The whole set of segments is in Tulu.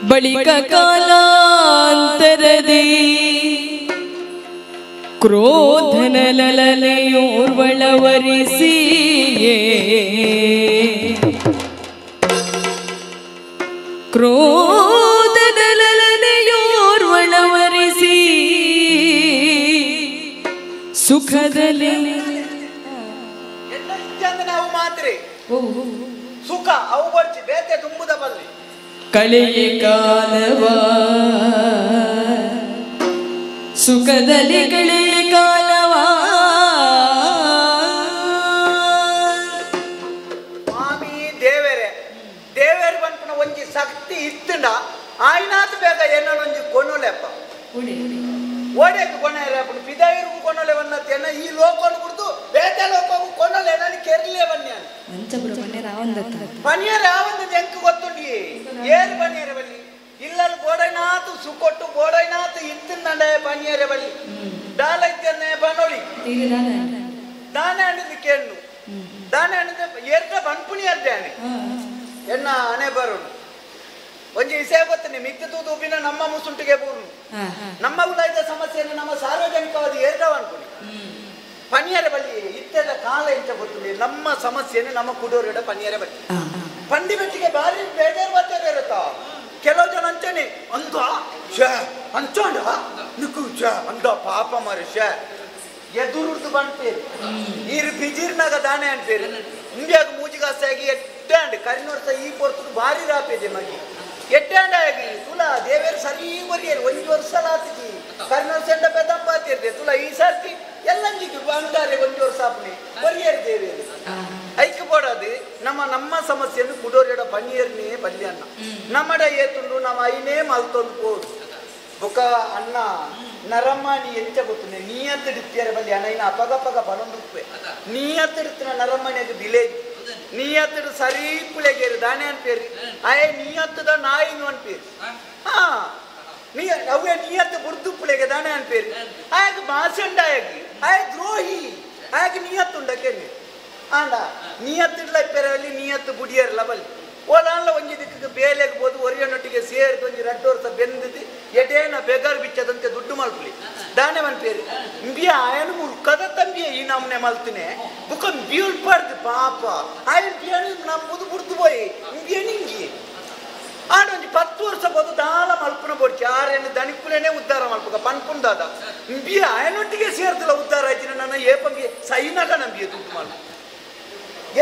ಬಳಿಕ ಕಾಲಾಂತರದಿ ಕ್ರೋಧನಲಲನೆಯೋರ್ವಳವರಿಸಿಯೇ ಕ್ರೋಧನಲಲನೆಯೋರ್ವಳವರಿಸಿ ಸುಖದಲ್ಲಿ ನಾವು ಮಾತ್ರೆ ಸುಖ ಅವು ಬರ್ಚಿ ಬೇತೆ ತುಂಬುದ ಬಲ್ಲಿ ಕಳೆಯ ಕಾಲವ ಸುಖದಲ್ಲಿ ಕಳೆಯ ಕಾಲವ ಸ್ವಾಮಿ ದೇವರೇ ದೇವೇರು ಬಂಪನ ಒಂಜಿ ಶಕ್ತಿ ಇತ್ತಂಡ ಆಯ್ನಾತ್ ಬೇಗ ಏನೊಂಜಿ ಕೊನೊಲೆಪ್ಪ ಓಡೇಕು ಕೊನೆಯಪ್ಪ ಪಿದಾಯಿರ್ಗು ಕೊನೊಲೆ ವನ್ನತ್ತೇನ ಈ ಲೋಕನು ಕುಡ್ದು ಬೇತೆ ಲೋಕಗೂ ಕೊನೊಲೆ ನಾನು ಕೆರ್ಲೆ ಬನ್ನಿ ಪನಿಯರ ಯಾವಂದ ಎಂಕ್ ಗೊತ್ತುಂಡಿ ಏರು ಪನಿಯರ ಬಲ್ಲಿ ಇಲ್ಲಲ್ಲಿ ಗೋಡೈನಾತು ಸುಕೊಟ್ಟು ಗೋಡೈನಾತು ಇತ್ತಿಂದಂಡೆ ಪನಿಯರ ಬಲ್ಲಿ ದಾಲ ಇದ್ದನ್ನೇ ಬನ್ನೊಳಿ ದಾನೆ ಅಣ್ಣದು ಕೇಳು ದಾನೆ ಅಣ್ಣದ ಏರ್ದ ಬನ್ಪುಣಿ ಅದ್ದಾನೆ ಎನ್ನ ಅಣೆ ಬರೋಣ ಒಂಜಿ ವಿಷಯ ಗೊತ್ತನೆ ಮಿತ್ತು ತೂದು ಉಬ್ಬಿನ ನಮ್ಮ ಮುಸುಂಟಿಗೆ ಬೂರ್ನು ನಮ್ಮ ಉಲಾಯ್ದ ಸಮಸ್ಯೆಯನ್ನು ನಮ್ಮ ಸಾರ್ವಜನಿಕವಾದ ಏರ್ದವ ಅನ್ಕೊಳ್ಳಿ ಪನಿಯರ ಬಳಿ ಇತ್ತೆಲ್ಲ ಕಾಲ ಎಂತ ಗೊತ್ತಿಲ್ಲ ನಮ್ಮ ಸಮಸ್ಯೆಯನ್ನು ನಮ್ಮ ಕುಡೋರಿಡ ಪನಿಯರ ಬಳಿ ಪಂಡಿ ಬೆಟ್ಟಿಗೆ ಬಾರಿ ಬೇಜಾರು ಬರ್ತಾರೆ ಇರುತ್ತಾ ಕೆಲವು ಜನ ಅಂತಾನೆ ಅಂದ ಶೇ ಅಂಚಾಂಡ ನಿಕ್ಕು ಶೇ ಅಂದ ಪಾಪ ಮಾರಿ ಶೇ ಎದುರುರ್ದು ಬಂದ್ಪೇರು ಈರು ಬಿಜಿರ್ನಾಗ ದಾನೆ ಅನ್ಪೇರು ಇಂಡಿಯಾಗ ಮೂಜಿಗಾಸಾಗಿ ಎಟ್ಟಾಂಡ್ ಕರಿನೋರ್ಸ ಈ ಪೊರ್ತುಡು ಭಾರಿ ರಾಪೇದೆ ಮಗಿ ಎಟ್ಟಾಂಡ ಆಗಿ ತುಲಾ ದೇವೇರು ಸರಿ ಬರಿಯರು ಒಂದು ವರ್ಷ ಲಾತಿಜಿ ಕರಿನೋರ್ಸ ಎಂಡ ಪೆದಂಪಾತಿರ್ದೆ ತುಲಾ ಈ ಸರ್ತಿ ಎಲ್ಲಂಜಿಗೆ ಬಂದಾರೆ ಒಂದು ವರ್ಷ ಆಪನೆ ಬರಿಯರು ದೇವೇರು ಐಕ್ ಬೋಡದು ನಮ್ಮ ನಮ್ಮ ಸಮಸ್ಯೆಯನ್ನು ಕುಡೋರಿಡ ಪನ್ನೀರ್ನೇ ಬಲ್ಯನ್ನ ನಮ್ಮಡ ಏತುಂಡು ನಮ್ಮ ಐನೇ ಮಲ್ತೊಂದು ಪೋದು ಬೊಕ ಅಣ್ಣ ನರಮಾನಿ ಎಂಚ ಗೊತ್ತುಂಡೆ ನೀಯತ್ತಿಡುತ್ತಿಯರ ಬಲ್ಲಿ ಅಣ್ಣ ಅಪಗಪಗ ಬಲೊಂದುಪ್ಪೆ ನೀಯತ್ತಿಡುತ್ತಿನ ನರಮಾನಿಯಾಗ ಬಿಲೆ ನೀಯತ್ತಿಡು ಸರಿ ಪುಳೆಗೇರು ದಾನೆ ಅನ್ಪೇರಿ ಆಯೆ ನೀಯತ್ತದ ನಾಯಿನು ಅನ್ಪೇರಿ ಹಾ ನೀ ಅವೇ ನೀಯತ್ತು ಬುರ್ದು ಪುಳೆಗೆ ದಾನೆ ಅನ್ಪೇರಿ ಆಯಾಗ ಭಾಷಂಡಾಯಾಗಿ ಆಯ ದ್ರೋಹಿ ಆಯಾಗ ನೀಯತ್ತುಂಡಕೇನೆ ಆಂಡ ನೀಯತ್ತಿಡ್ಲ ಪೆರಲಿ ನೀಯತ್ತು ಬುಡಿಯರ್ಲ ಬಲ್ಲಿ ಓಲಾನ್ಲ ಒಂಜಿ ದಿಕ್ಕಿಗೆ ಬೇಲೆಗೆ ಬೋದು ಒರಿಯನೊಟ್ಟಿಗೆ ಸೇರಿದ ಒಂಜಿ ರಡ್ಡು ವರ್ಷ ಬೆಂದಿದ್ದು ಎಡೇನ ಬೆಗರ್ ಬಿಚ್ಚದಂತೆ ದುಡ್ಡು ಮಲ್ಪಲಿ ದಾನೆ ಮನ್ಪೇರಿ ಇಂಬಿಯ ಆಯನ ಮುಲ್ಕದ ತಂಬಿಯ ಈ ನಮ್ನೆ ಮಲ್ತಿನಿ ಬುಕ್ಕ ಬೀಳ್ಪಾಡ್ದು ಪಾಪ ಆಯನ್ ಬಿಯಣಿ ನಮ್ಮದು ಬುಡ್ದು ಪೋಯಿ ಇಂಬಿಯ ನಿಂಗಿ ಆಡ ಒಂಜಿ 10 ವರ್ಷ ಬೋದು ದಾಲ ಮಲ್ಪನ ಬೋಡ್ಚಿ ಆರೇನು ದಣಿಕುಲೇನೆ ಉದ್ಧಾರ ಮಲ್ಪಕ ಪನ್ಪುಂದಾದ ಇಂಬಿಯ ಆಯನೊಟ್ಟಿಗೆ ಸೇರ್ದಿಲ್ಲ ಉದ್ಧಾರ ಆಯ್ತಿನ ನನ್ನ ಏಪಂಬಿಯ ಸೈನಗ ನಂಬಿಯ ದುಡ್ಡು ಮಲ್ಪ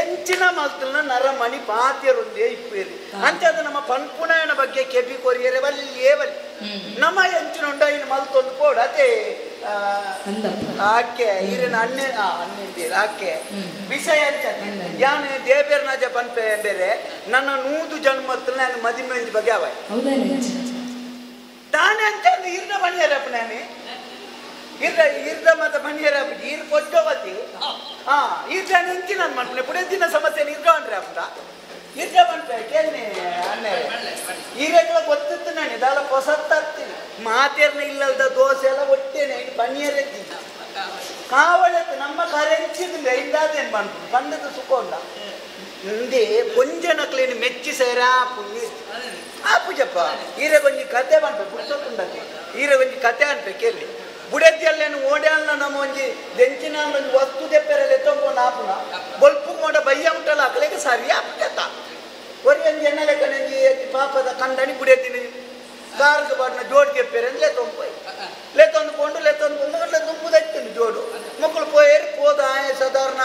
ಎಂಚಿನ ಮಲ್ತನ ನರಮಣಿ ಪಾತ್ಯರೊಂದೇ ಇಪ್ಪೇರಿ ಅಂಚಾದ ನಮ್ಮ ಪನ್ಪುಣಯನ ಬಗ್ಗೆ ಕೆಬಿ ಕೊರಿಯರೆ ಬಲ್ಲಿಯೇ ಬಲ್ಲಿ ನಮ್ಮ ಎಂಚಿನ ಉಂಡ ಇನ್ನು ಮಲ್ತೊಂದು ಪೋಡು ಅದೇ ಆಕೆ ಈರಿನ ಅಣ್ಣೆ ಅಣ್ಣೆ ಆಕೆ ವಿಷಯ ಎಂಚ ಯಾನು ದೇಬೇರ್ನಾಜ ಪನ್ಪೆ ಬೇರೆ ನನ್ನ 100 ಜನ್ಮತ್ತಲ ನಾನು ಮದಿಮೆಂಜ್ ಬಗ್ಗೆ ಅವ ತಾನೇ ಅಂಚ ಈರ್ನ ಬಣಿಯರಪ್ಪ ನಾನು ಇರ್ದ ಇರ್ದ ಮತ್ತೆ ಬಣಿಯರ ಈರ್ ಕೊಚ್ಚೋವತಿ ಹಾ ಈರ್ದ ನಿಂತಿ ನಾನು ಮಾಡ್ತೀನಿ ಪುಡೆದಿನ ಸಮಸ್ಯೆ ಇರ್ದ ಅಪ್ಪ ಇರ್ದ ಬಂತೆ ಕೇಳಿ ಅಣ್ಣೆ ಈರೆಲ್ಲ ಗೊತ್ತಿತ್ತು ನಾನು ಇದೆಲ್ಲ ಹೊಸತ್ತಾಗ್ತೀನಿ ಮಾತೇರ್ನ ಇಲ್ಲದ ದೋಸೆ ಎಲ್ಲ ಒಟ್ಟೇನೆ ಇನ್ನು ಬಣಿಯರೇ ಕಾವಳತ್ತು ನಮ್ಮ ಕರೆಂಚಿದ್ರೆ ಇಂದಾದೇನು ಬಂತು ಬಂದದ್ದು ಸುಖ ಇಂದೇ ಕೊಂಜನಕ್ಲೇನು ಮೆಚ್ಚಿ ಸೇರ ಪುಣ್ಯ ಆ ಪೂಜಪ್ಪ ಈರೆ ಕೊಂಜಿ ಕತೆ ಬಂತು ಪುಡ್ಸೊತ್ತುಂಡಕ್ಕೆ ಈರೆ ಕೊಂಜಿ ಕತೆ ಅನ್ಪೆ ಕೇಳಿ ಬುಡದಿಯಲ್ಲೇನು ಓಡ್ಯಾಲ್ನ ನಮ್ಮ ಒಂಜಿ ದೆಂಚಿನ ಒಂಜಿ ವಸ್ತು ದೆಪ್ಪೆರಲೆ ತೊಂಬ ಆಪುನ ಬೊಲ್ಪು ಮೋಡ ಬಯ್ಯ ಉಂಟಲ್ಲ ಅಕಲೆಗೆ ಸರಿ ಆಪುಜತ್ತ ಒರಿ ಒಂಜಿ ಎಣ್ಣೆ ಕಣಂಜಿ ಪಾಪದ ಕಂಡನಿ ಬುಡೆದಿನಿ ಕಾರ್ದು ಬಾಡಿನ ಜೋಡು ದೆಪ್ಪೆರೆ ಲೆ ತೊಂಪೋಯ್ ಲೆ ತಂದುಕೊಂಡು ಲೆ ತಂದು ಮೊದಲ ತುಂಬುದೈತೀನಿ ಜೋಡು ಮಕ್ಕಳು ಪೋಯೇರು ಪೋದ ಸಾಧಾರಣ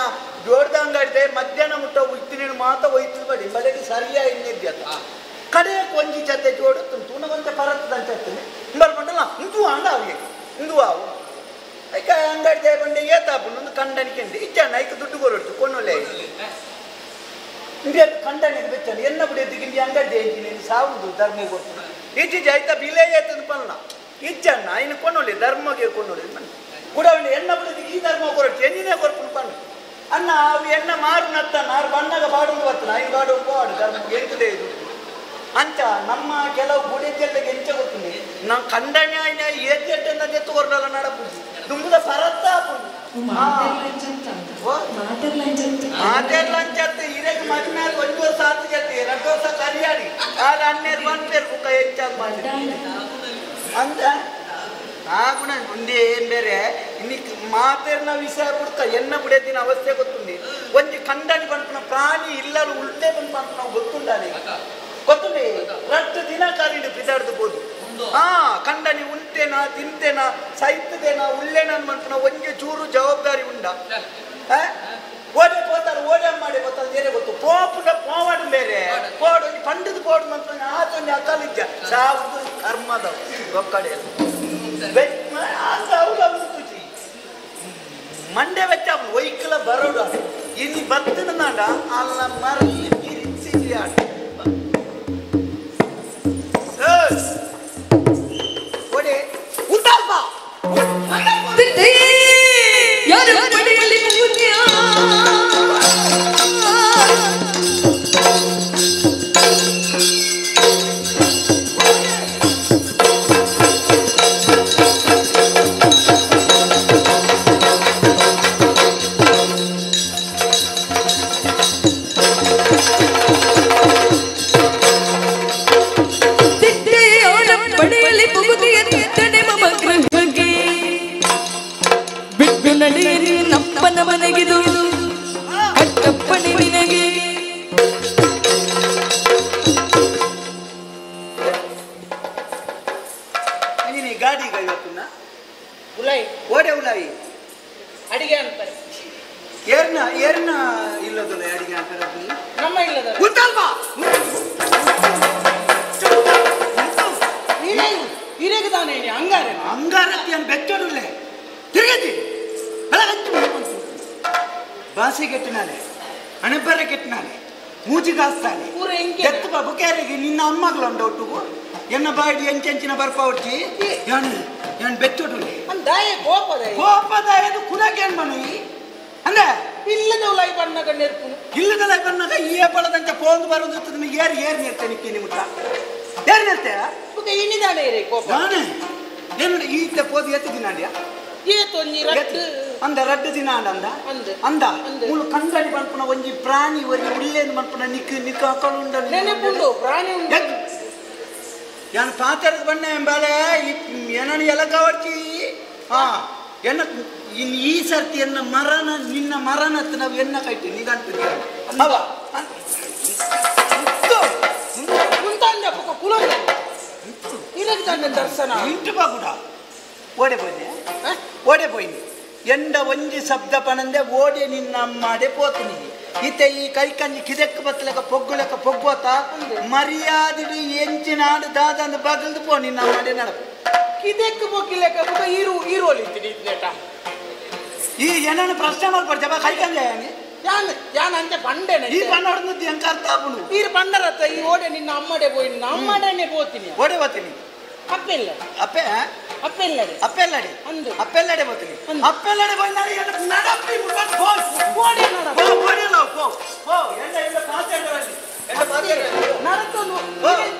ಜೋಡ್ದ ಅಂಗಡಿದೆ ಮಧ್ಯಾಹ್ನ ಮುಟ್ಟ ಇತ್ತಿನ ಮಾತ ಒಯ್ತು ಬಡಿ ಬಲೆಗೆ ಸರಿಯಾಗಿ ನಿದ್ಯತ ಕಡೆಗೆ ಒಂಜಿ ಜೊತೆ ಜೋಡು ತುಣಗೊಂತೆ ಪರತ್ತದಂತ ಇರ್ತೀನಿ ಬರ್ಕೊಂಡಲ್ಲ ಇಂದು ಅಂಡ ಅವಿಗೆ ಇಂದು ಆವು ಐಕ ಅಂಗಡಿ ಬಂಡೆ ಏತಾಪುಂಡು ಕಂಡನಿಕೆಂಡು ಇಚ್ಚಾಣ ಐಕ ದುಡ್ಡು ಕೊರಡ್ತು ಕೊನೊಲೆ ಇಂಡಿಯ ಕಂಡನಿಗೆ ಬೆಚ್ಚಂಡು ಎನ್ನ ಬಿಡಿಯದ್ದು ಇಂಡಿ ಅಂಗಡಿ ನೀನು ಸಾವುದು ಧರ್ಮ ಕೊಡ್ತು ಇಜ್ಜಿ ಆಯ್ತಾ ಬಿಲೆ ಏತಂದು ಪಲ್ಲ ಇಜ್ಜಣ್ಣ ಇನ್ನು ಕೊನೊಲಿ ಧರ್ಮಗೆ ಕೊನೊಲಿ ಕೂಡ ಎಣ್ಣ ಬಿಡಿದ ಈ ಧರ್ಮ ಕೊರಡ್ತು ಎನ್ನಿನೇ ಕೊರ್ಪುಂಡು ಪಣ್ಣ ಅಣ್ಣ ಅವು ಎಣ್ಣ ಮಾರು ನತ್ತಣ್ಣ ಆರು ಬಣ್ಣಗ ಬಾಡುಂಡು ಬರ್ತನ ಐನು ಬಾಡು ಬಾಡು ಧರ್ಮಕ್ಕೆ ಎಂತದೇ ಇದು ಅಂತ ನಮ್ಮ ಕೆಲವು ಗುಡಿದೆಲ್ಲ ಎಂಚ ಗೊತ್ತುಂಡಿ ನಾವು ಕಂಡನೆ ಏತೆಟ್ಟನ್ನ ಎತ್ತುಕೊರ್ನಲ್ಲ ನಡಪುಜಿ ದುಂಬುದ ಪರತ್ತ ಮಾತೆರ್ಲ ಅಂಚತ್ತು ಇರೆಗ್ ಮದಿಮೆ ಒಂಜಿ ವರ್ಷ ಆತು ಜತಿ ರಡ್ಡ್ ವರ್ಷ ಕರಿಯಾಡಿ ಆರ್ ಅಣ್ಣೇರ್ ಪನ್ಪೆರ್ ಬುಕ್ಕ ಹೆಚ್ಚಾದ್ ಮಾಡಿ ಅಂದ ಆಗುಣ ಉಂದೇ ಬೇರೆ ಇನ್ನು ಮಾತೆರ್ನ ವಿಷಯ ಬುಡ್ಕ ಎನ್ನ ಬುಡೆದಿನ ಅವಸ್ಥೆ ಗೊತ್ತುಂಡಿ ಒಂಜಿ ಕಂಡನಿ ಪನ್ಪುನ ಪ್ರಾಣಿ ಇಲ್ಲಲು ಉಲ್ಟೆ ಪನ್ಪುನ ನಾವು ಗೊತ್ತುಂಡಾನೆ ಗೊತ್ತುಂಡಿ ರಡ್ಡ್ ದಿನ ಕಾಲಿಂಡು ಬಿದಾಡ್ದು ಬೋದು ಹಾ ಕಂಡನಿ ಉಂಟೇನಾ ತಿಂತೇನಾ ಸೈತದೇನಾ ಉಲ್ಲೇನ ಪನ್ಪುನ ಒಂಜಿ ಚೂರು ಜವಾಬ್ದಾರಿ ಉಂಡ ಓಡೆ ಪೋತಾರೆ ಓಡೆ ಮಾಡಿ ಗೊತ್ತಲ್ಲ ಬೇರೆ ಗೊತ್ತು ಪೋಪುಂಡ ಪೋವಾಡು ಬೇರೆ ಪೋಡು ಒಂಜಿ ಪಂಡದ ಪೋಡು ಮನ್ಪುನ ಆತೊಂಜಿ ಅಕಲಿಜ್ಜ ಸಾವು ಕರ್ಮದ ಒಕ್ಕಡೆ ಮಂಡೆ ವೆಚ್ಚ ಒಯ್ಕಲ ಬರೋಡು ಇನ್ನು ಬತ್ತಿನ ನಾಡ ಅಲ್ಲ ಮರಳಿ ಬಿರಿಸಿ ಓಡೆ ಉಂಟಲ್ಪ ಯಾರು ಪಡೆಯಲಿ ಪುಣ್ಯ ನಪ್ಪನ ಮನೆಗಿದು ಕಟ್ಟಪ್ಪಣೆ ನಿನಗೆ ನೀನು ಗಾಡಿ ಇವತ್ತನ್ನ ಉಲಾಯಿ ಓಡೆ ಉಲಾಯಿ ಅಡಿಗೆ ಅಂತಾರೆ ಏರ್ನ ಏರ್ನ ಇಲ್ಲದಲ್ಲ ಅಡಿಗೆ ಅಂತಾರೆ ನಮ್ಮ ಇಲ್ಲದ ಗೊತ್ತಲ್ವಾ ಹಿರೇಗೆ ತಾನೇ ಅಂಗಾರೆ ಅಂಗಾರತಿ ಅಂತ ಬೆಚ್ಚೋಡುಲೆ ತಿರುಗತಿ ಭಾಷೆ ಕೆಟ್ಟನಾಲೆ ಹಣೆಬರ ಕೆಟ್ಟನಾಲೆ ಮೂಜಿಗಾಸ್ತಾನೆ ಎತ್ತು ಬಾಬು ಕ್ಯಾರಿಗೆ ನಿನ್ನ ಅಮ್ಮಗಳು ಉಂಡ ಒಟ್ಟುಗು ಎನ್ನ ಬಾಡಿ ಎಂಚೆಂಚಿನ ಬರ್ಪ ಒಟ್ಟಿ ಯಾನು ಯಾನು ಬೆಚ್ಚೊಡುಲೆ ಕೋಪದ ಕೋಪದಾಯದು ಕುಲಕ್ಕೆ ಏನ್ ಮನು ಅಂದ್ರೆ ಇಲ್ಲದ ಉಲಾಯಿ ಬಣ್ಣಗ ನೆರ್ಪುನು ಇಲ್ಲದ ಉಲಾಯಿ ಬಣ್ಣಗ ಈ ಬಳದಂತೆ ಪೋಂದು ಬರೋದು ಏರ್ ಏರ್ ನೆರ್ತೆ ನಿಕ್ಕಿ ನಿಮ್ಮಟ ಏರ್ ನೆರ್ತೆ ಇನಿದಾನೆ ಕೋಪ ನಾನೇ ಏನು ಈತ ಪೋದು ಎತ್ತು ದಿನ ಅಂದ್ಯಾ ಅಂದ ರಡ್ಡು ದಿನ ಅಂದ ಅಂದ ಮುಳು ಕಂಡನಿ ಪನ್ಪುನ ಒಂಜಿ ಪ್ರಾಣಿ ಒಂಜಿ ಉಲ್ಲೇನು ಪನ್ಪುನ ನಿಕ್ ನಿಕ್ ಅಕಲು ನೆನಪುಂಡು ಪ್ರಾಣಿ ಉಂಡು ಯಾನು ಪಾತೆರದ ಬಣ್ಣ ಎಂಬಾಲೆ ಏನನ್ನು ಎಲಕವರ್ಚಿ ಹಾ ಎನ್ನ ಈ ಸರ್ತಿ ಎನ್ನ ಮರಣ ನಿನ್ನ ಮರಣತ್ ನಾವು ಎನ್ನ ಕೈಟಿ ನಿಗಂಟಿದ್ದೆ ಅವ ದರ್ಶನ ಇಂಟು ಬಾಗುಡ ಓಡೆ పోయింది ಓಡೆ పోయింది ಎಂಡ ಒಂಜಿ ಶಬ್ದ ಪನಂದೆ ಓಡೆ ನಿನ್ನ ಅಮ್ಮಾಡೆ ಪೋತೀನಿ ಇತ್ತೆ ಈ ಕೈ ಕಂಜಿ ಕಿದೆಕ್ ಬತ್ತಲೆಕ ಪೊಗ್ಗುಲೆಕ ಪೊಗ್ಗೋತ ಮರ್ಯಾದಿಡು ಎಂಚಿನಾಡು ದಾದಂದು ಬಗಲ್ದು ಪೋ ನಿನ್ನ ಅಮ್ಮಾಡೆ ನಡಪು ಕಿದೆಕ್ ಪೊಗ್ಗಿಲೆಕ ಬುಕ ಈರು ಈರೋಲಿತ್ತೀನಿ ಇದ್ನೇಟ ಈ ಏನನ್ನು ಪ್ರಶ್ನೆ ಮಾಡ್ಕೊಡ್ತೇವ ಕೈ ಕಂಜ ಯಾನ್ ಯಾನ್ ಅಂತೆ ಪಂಡೆನೆ ಈ ಪನ್ನೊಡ್ದು ಎಂಕ ಅರ್ಥ ಆಪುಂಡು ಈರು ಪಂಡರತ್ತ ಈ ಓಡೆ ನಿನ್ನ ಅಮ್ಮಡೆ ಪೋಯಿ ನಿನ್ನ ಅಮ್ಮಡನೆ ಪೋತೀನಿ ಓಡೆ ಹೋತೀನಿ ಅಪ್ಪೆಲ್ಲ ಅಪ್ಪೆ ಅಪ್ಪೆಲ್ಲಡೆ ಅಪ್ಪೆಲ್ಲಡೆ ಅಂದು ಅಪ್ಪೆಲ್ಲಡೆ ಹೋತೀನಿ ಅಪ್ಪೆಲ್ಲಡೆ ಹೋಗಿ ನಡಪಿ ಪೋ ಓಡೆ ನಡ ಪೋ ಓಡೆ ಲೋ ಪೋ ಪೋ ಎಂಡ ಎಂಡ ಪಾತೆಂಡರಲ್ಲಿ ಎಂಡ ಪಾತೆಂಡ ನಡತನು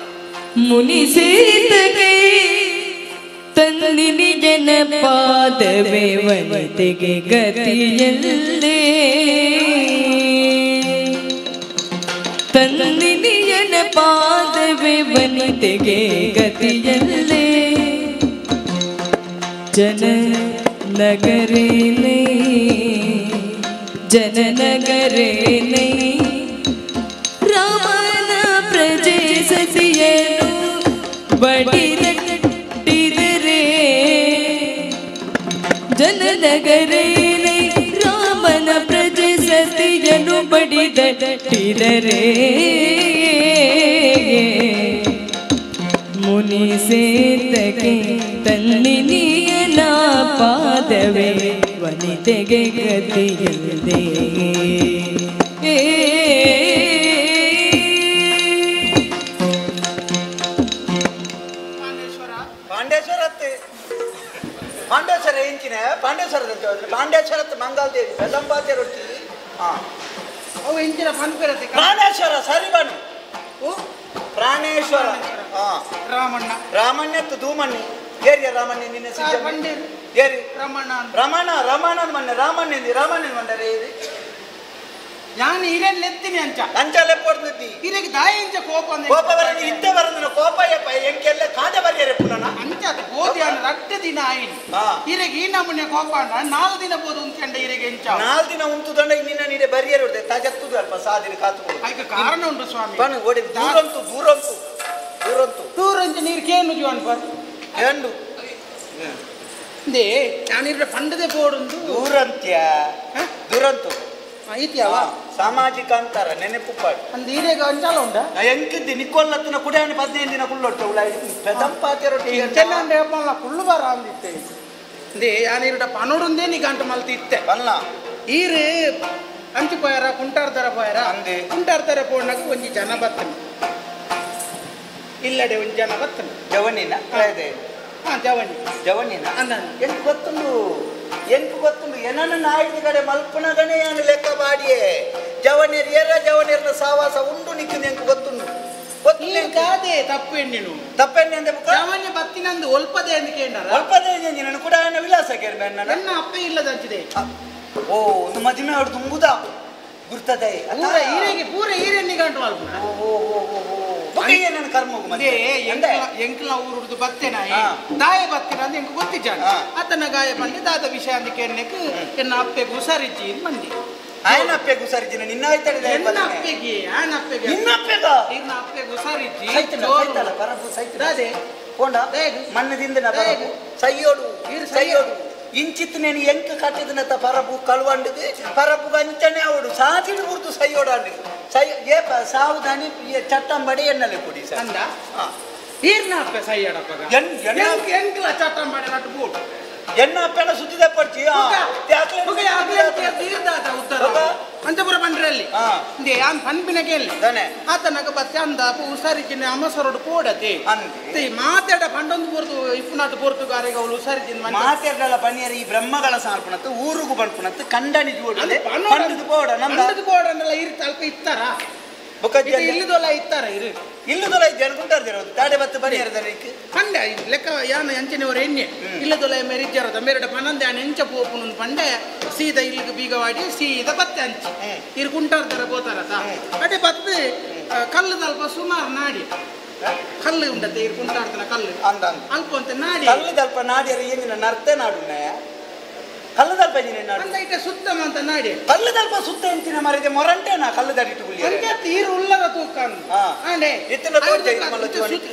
ಮುನಿ ಸೀತಗೆ ತಂದಿನಿ ಜನ ಪಾದವೇ ವನಿತೆಗೆ ಗತಿಯಲ್ಲೇ ತಂದಿನಿಯನ ಪಾದವೇ ವನಿತೆಗೆ ಗತಿಯಲ್ಲೇ ಜನ ನಗರೇನೆ ಜನ ನಗರೇನೆ ರಾಮನ ಪ್ರಜೆ ಸತಿಯನು ಬಡಿದಟ್ಟಿದರೆ ಜನ ನಗರೇನೆ ರಾಮನ ಪ್ರಜೆ ಸತಿಯನು ಬಡಿದಟ್ಟಿದರೆ ಮುನಿ ಸೇತಗೆ ತನ್ನಿನಿಯನ ಪಾದವೇ ವನಿತೆಗೆ ಗತಿಯಲ್ಲೇ ಪಾಂಡೇಶ್ವರ ಪಾಂಡೇಶ್ವರ ಎಂಚಿನ ಪಾಂಡೇಶ್ವರ ಪಾಂಡೇಶ್ವರ ಮಂಗಲದೇವಿ ಬೆಲ್ಲಂಬಾತೆ ರೊಟ್ಟಿ ಹಾ ಅವು ಎಂಚಿನ ಪನ್ಪೆರತೆ ಪ್ರಾಣೇಶ್ವರ ಸರಿ ಬನ್ನಿ ಪ್ರಾಣೇಶ್ವರ ರಾಮಣ್ಣ ರಾಮಣ್ಣ ದೂಮಣ್ಣಿ ಏರಿಯ ರಾಮಣ್ಣ ನಿನ್ನ ಏರಿ ರಮಣ ರಮಣ ರಮಣ ಮೊನ್ನೆ ರಾಮಣ್ಣ ರಾಮಣ್ಣ ಮಂಡರೆ ಏರಿ ಯಾನ್ ಇರೆನ್ ಲೆತ್ತಿನಿ ಅಂಚ ಅಂಚ ಲೆಪ್ಪೊಡ್ದು ಇರೆಗ್ ದಾಯ ಇಂಚ ಕೋಪ ಕೋಪ ಬರನಿ ಇತ್ತೆ ಬರಂದಿನ ಕೋಪ ಯಪ್ಪ ಎಂಕೆಲ್ಲ ಕಾದ ಬರಿಯರೆ ಪುನನ ಅಂಚ ಬೋದಿ ಅನ್ನ ರಟ್ಟು ದಿನ ಆಯಿನ್ ಇರೆಗ್ ಈ ನಮೂನೆ ಕೋಪ ಅನ್ನ 4 ದಿನ ಬೋದು ಉಂಚಂಡ ಇರೆಗ್ ಎಂಚ 4 ದಿನ ಉಂತು ದಂಡ ನಿನ್ನ ನೀಡೆ ಬರಿಯರೆ ಉಡ್ದೆ ತಾಜತ್ತುದು ಅಲ್ಪ ಸಾದಿನ ಕಾತು ಐಕ ಕಾರಣ ಉಂಟು ಸ್ವಾಮಿ ಪಣ ಓಡಿ ದೂರಂತು ದೂರಂತು ದೂರಂತು ದೂರಂತು ನೀರು ಕೇನು ಜೀವನ್ ಪರ್ ಏನು they ನಾನಿರ ಪಂಡದೆ ಬೋಡುಂದು ದೂರಂತ್ಯ ದುರಂತು ಐತಿಯವ ಸಾಮಾಜಿಕ ಅಂತರ ನೆನಪು ಪಾಡು ಅಂದ ಈರೆಗ ಅಂಚಾಲ ಉಂಡ ಎಂಕಿದ್ದಿ ನಿಕ್ಕೊಲ್ಲತ್ತಿನ ಕುಡಿಯಾಣಿ 15 ದಿನ ಕುಳ್ಳೊಟ್ಟೆ ಉಳ ಪೆದಂಪಾತೆ ರೊಟ್ಟಿ ಇಂಚೆಲ್ಲ ಅಪ್ಪಲ್ಲ ಕುಳ್ಳು ಬಾರ ಅಂದಿತ್ತೆ they ಯಾನಿರ ಪನೋಡುಂದೇ ನೀ ಗಂಟು ಮಲ್ತಿ ಇತ್ತೆ ಪಲ್ಲ ಈರು ಅಂಚು ಪೋಯರ ಕುಂಟಾರ್ ತರ ಪೋಯರ ಅಂದೆ ಕುಂಟಾರ್ ತರ ಪೋಣಾಗ ಒಂಜಿ ಜನ ಬತ್ತನೆ ಇಲ್ಲಡೆ ಒಂಜಿ ಜನ ಬತ್ತನೆ ಜವನಿನ ಹಾ ಜವನಿ ಜವನಿನ ಎಂಕ್ ಗೊತ್ತುಂಡು ಎಂಕ್ ಗೊತ್ತುಂಡು ಏನನ್ನ ನಾಯಿದ ಕಡೆ ಮಲ್ಪನಗನೇ ಯಾನು ಲೆಕ್ಕ ಬಾಡಿಯೇ ಜವನಿಯರ್ ಏರ ಜವನಿಯರ್ನ ಸಾವಾಸ ಉಂಡು ನಿಕ್ಕಿಂದು ಎಂಕ್ ಗೊತ್ತುಂಡು ಗಾದೆ ತಪ್ಪು ಎಣ್ಣಿನು ತಪ್ಪೆಣ್ಣೆ ಅಂದೆ ಜವನ್ಯ ಬತ್ತಿನಂದು ಒಲ್ಪದೆ ಎಂದು ಕೇಂದ್ರ ಒಲ್ಪದೆ ನಾನು ಕೂಡ ఆయన ವಿಲಾಸ ಕೇಳ್ಬೆ ನನ್ನ ಅಪ್ಪೆ ಇಲ್ಲದಂಚಿದೆ ಓ ಒಂದು ಮದಿಮೆ ಅವ್ರು ತುಂಬುದ ಗುರ್ತದೆ ಪೂರ ಈರೆಗೆ ಪೂರ ಈರೆಣ್ಣಿ ಗಂಟು ಮಲ್ಪುನ ಓ ಓ ಓ ಓ ಎಂಕ್ಲ ಊರುಡ್ದು ಬತ್ತೇನ ದಾಯ ಬತ್ತಿನ ಅಂದ್ ಎಂಕ್ ಗೊತ್ತಿಜ್ಜಾನ ಆತನ ಗಾಯ ಬಂದು ದಾದ ವಿಷಯ ಅಂದ ಕೇಳಕ್ಕೆ ಎನ್ನ ಅಪ್ಪೆಗೆ ಹುಷಾರಿಜ್ಜಿ ಮಂದಿ ಆಯನ ಅಪ್ಪೆಗೆ ಹುಷಾರಿಜ್ಜಿನ ನಿನ್ನ ಆಯ್ತಾಳೆ ಎನ್ನ ಅಪ್ಪೆಗೆ ಆಯನ ಅಪ್ಪೆಗೆ ನಿನ್ನ ಅಪ್ಪೆಗ ನಿನ್ನ ಅಪ್ಪೆಗೆ ಹುಷಾರಿಜ್ಜಿ ಸೈತಲ್ಲ ಪರಬು ಸೈತದೆ ಪೋಂಡ ಮಣ್ಣದಿಂದ ಪರಬು ಸೈಯೋಡು ಸೈಯೋಡು ಇಂಚಿತ್ತು నేను ಎಂಕ ಕಟ್ಟಿದನತ ಪರಬು ಕಳುವಂಡಿದೆ ಪರಬು ಅಂಚನೆ ಅವಡು ಸಾತಿಡು ಬುರ್ದು ಸೈಯೋಡು ಅಂಡಿದು ಸೈ ಏ ಸಾವುದಾನಿ ಚಟ್ಟಂಬಡಿ ಎನ್ನಲೆ ಕೊಡಿ ಸರ್ ಅಂದ ಈರ್ನ ಅಪ್ಪೆ ಸೈಯಡಪ್ಪಗ ಎಂಕ್ಲ ಚಟ್ಟಂಬಡಿ ನಟ್ಟು ಬೋಡು ಎನ್ನ ಅಪ್ಪೆನ ಸುದ್ದಿದ ಪಡ್ಚಿ ಉತ್ತರ ಅಂಚಪುರ ಬಂಡ್ರಲ್ಲಿ ಯಾನ್ ಪನ್ಪಿನ ಕೇಳಿ ಆತನಗ ಬತ್ತೆ ಅಂದ ಹುಷಾರಿಜಿನ ಅಮಸರೋಡು ಪೋಡತೆ ಮಾತಾಡ ಪಂಡೊಂದು ಪೊರ್ತು ಇಪ್ಪುನಾಥ ಪೊರ್ತುಗಾರಿಗೆ ಅವಳು ಹುಷಾರಿಜಿನ ಮಾತಾಡಲ್ಲ ಬನ್ನಿಯರ ಈ ಬ್ರಹ್ಮಗಳ ಸಾರ್ಪಣತ್ತು ಊರುಗು ಬಂಡ್ಪುಣತ್ತು ಕಂಡನಿ ಜೋಡಲೆ ಪಂಡದು ಬೋಡ ಪಂಡದು ಬೋಡ ಅಂದಲ್ಲ ಇರು ಅಲ್ಪ ಇತ್ತಾರ ಇಲ್ಲದೊಲ ಇತ್ತಾರ ಇರು ಇಲ್ಲದೊಲ ಇದ್ದೆ ಅನ್ಕೊಂಟಾರ್ದಿರೋದು ತಾಡೆ ಬತ್ತು ಬನ್ನಿಯರ ಪಂಡ ಲೆಕ್ಕ ಯಾನ ಎಂಚನೆಯವರು ಎಣ್ಣೆ ಇಲ್ಲದೊಲ ಮೇರಿಜ್ಜರದ ಮೇರಡ ಪನಂದೆ ಯಾನ ಎಂಚ ಪೋಪುನು ಪಂಡೆ ಸೀದಾ ಇಲ್ಲಿಗೆ ಬೀಗವಾಡಿ ಸೀದಾ ಬತ್ತೆ ಅಂಚಿ ಇರು ಕುಂಟಾರ್ದಾರ ಗೋತಾರತ ಅಡೆ ಬತ್ತು ಕಲ್ಲು ಅಲ್ಪ ಸುಮಾರು ನಾಡಿ ಕಲ್ಲು ಉಂಡತ್ತೆ ಇರು ಕುಂಟಾಡ್ತಾನ ಕಲ್ಲು ಅಲ್ಪ ಅಂತ ನಾಡಿ ಕಲ್ಲು ದಲ್ಪ ನಾಡಿಯರ ಏನಿನ ನರ್ತೆ ನಾಡುಣ್ಣಯ ಕಲ್ಲು ದಲ್ಪ ಅಂದ ಸುತ್ತ ಅಂತ ನಾಡಿ ಕಲ್ಲು ದಲ್ಪ ಸುತ್ತ ಎಂಚಿನ ಮರಿದೆ ಮೊರಂಟೇನಾ ಕಲ್ಲು ದಡಿಟ್ಟು ತೀರು ಉಲ್ಲದ ತೂಕ